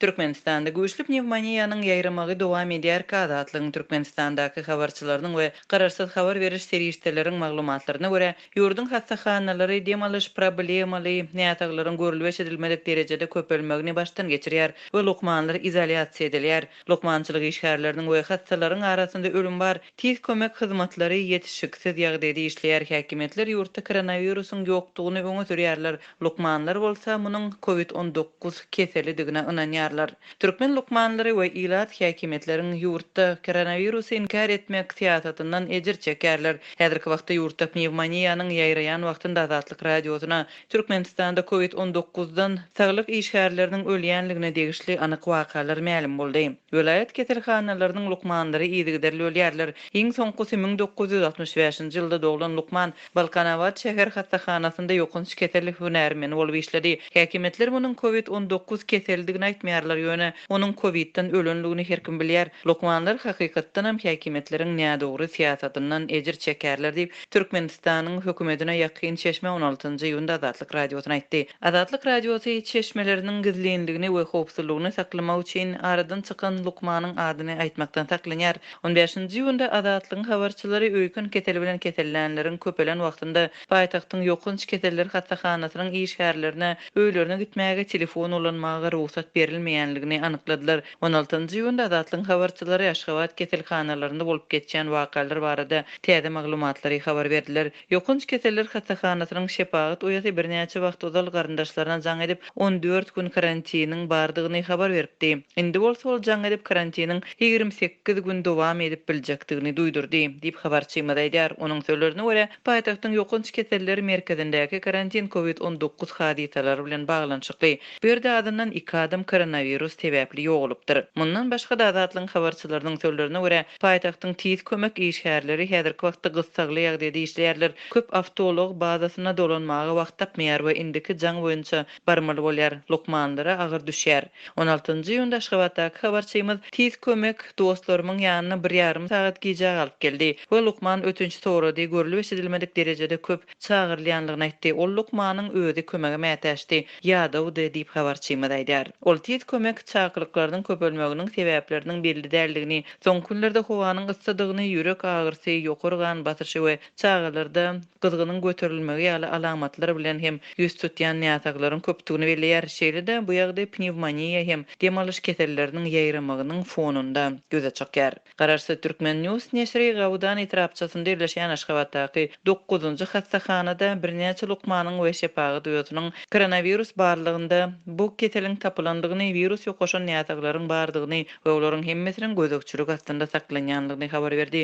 Türkmenistanda güýçli pnewmoniýanyň ýaýramagy dowam edýärkä, Azatlygyň Türkmenistandaky habarçylarynyň we garaşsyz habar beriş serişdeleriň maglumatlaryna görä, ýurduň hassahanalary dem alyş problemaly näsaglaryň görlüp-eşidilmedik derejede köpelmegini başdan geçirýär we lukmanlar izolýasiýa edilýär. Lukmançylyk işgärleriniň we hassalaryň arasynda ölüm bar. Tiz kömek hyzmatlary ýetişiksiz ýagdaýda işleýär, häkimiýetler ýurtda koronawirusyň ýokdugyny öňe sürýärler, lukmanlar bolsa munuň covid 19 keselidigine ynanýarlar. Türkmen lukmanlary we ilat häkimiýetleriň ýurtda koronawirusy inkär etmek syýasatyndan ejir çekýärler. Häzirki wagtda ýurtda pnewmoniýanyň ýaýraýan wagtynda Azatlyk Radiosyna Türkmenistanda covid 19 dan saglyk işgärleriniň ölýänligine degişli anyk wakalar mälim boldy. Welaýat keselhanalarynyň lukmanlary yzygiderli ölýärler. Iň soňkusy 1965-nji ýylda doglan lukman Balkanabat şäher hassahanasynda ýokanç kesel hünärmeni bolup işledi. Häkimiýetler munuň covid 19 keselidigini aýtmaýarlar, ýöne onuň covid-den ölenligini her kim bilýär. Lukmanlar hakykatdanam häkimiýetleriň nädogry syýasatyndan ejir çekýärler diýip, Türkmenistanyň hökümetine ýakyn çeşme on altynjy iýunda Azatlyk Radiosyna aýtdy. Azatlyk Radiosy çeşmeleriniň gizlinligini we howpsuzlygyny saklamak üçin aradan çykan lukmanyň adyny aýtmakdan saklanýar. On bäşinji iýunda Azatlygyň habarçylary öýken keseli bilen kesellänleriň köpelen wagtynda paýtagtyň ýokanç keseller hassahanasynyň işgärlerine öýlerine gitmäge telefon ulanmaga rugsat berilmeýänligini anykladylar. On altynjy iýunda Azatlygyň habarçylary Aşgabat keselhanalarynda bolup geçýän wakalar barada täze maglumatlary habar berdiler. Ýokanç keseller hassahanasynyň şepagat uýasy birnäçe wagt ozal garyndaşlaryna jaň edip, 14 gün karantiniň bardygyny habar beripdi. Indi bolsa ol jaň edip, karantiniň 28 gün dowam edip biljekdigini duýdurdy, diýip, habarçymyz aýdýar. Onuň sözlerine görä, paýtagtyň ýokanç keseller merkezindäki karantin covid 19 hadysalary bilen baglanyşykly. Bu ýerde azyndan iki adam koronawirus sebäpli ýogalypdyr. Mundan başga-da, Azatlygyň habarçylarynyň sözlerine görä, paýtagtyň tiz kömek işgärleri häzirki wagtda gyssagly ýagdaýda işleýärler, köp awtoulag bazasyna dolanmaga wagt tapmaýar we indiki jaň boýunça barmaly bolýar, lukmanlara agyr düşýär. On altynjy iýunda Aşgabatdaky habarçymyz tiz kömek dostlarymyň ýanyna bir ýarym sagat gijä galyp geldi we lukman ötünç sorady, görlüp-eşidilmedik derejede köp çagyrylýanlygyny aýtdy. Ol lukmanyň özi kömege mätäçdi, ýadawdy diýip, habarçymyz aýdýar. Ol tiz kömek çakylyklarynyň köpelmeginiň sebäpleriniň belli däldigini, soňky günlerde howanyň yssydygyny, ýürek agyrysy, ýokary gan basyşy we çagalarda gyzgynyň göterilmegi ýaly alamatlar bilen hem ýüz tutýan näsaglaryň köpdügini belleýär. Şeýle-de, bu ýagdaý pnewmoniýa hem dem alyş keselleriniň ýaýramagynyň fonunda ýüze çykýar. Garaşsyz Türkmen News neşiri Gawudan etrapçasynda ýerleşýän Aşgabatdaky dokuzynjy hassahanada birnäçe lukmanyň we şepagat uýasynyň koronawirus barlygynda bu keseliň tapylandygyny, wirus ýokaşan näsaglaryň bardygyny we olaryň hemmesiniň gözegçilik astynda saklanýandygyny habar berdi.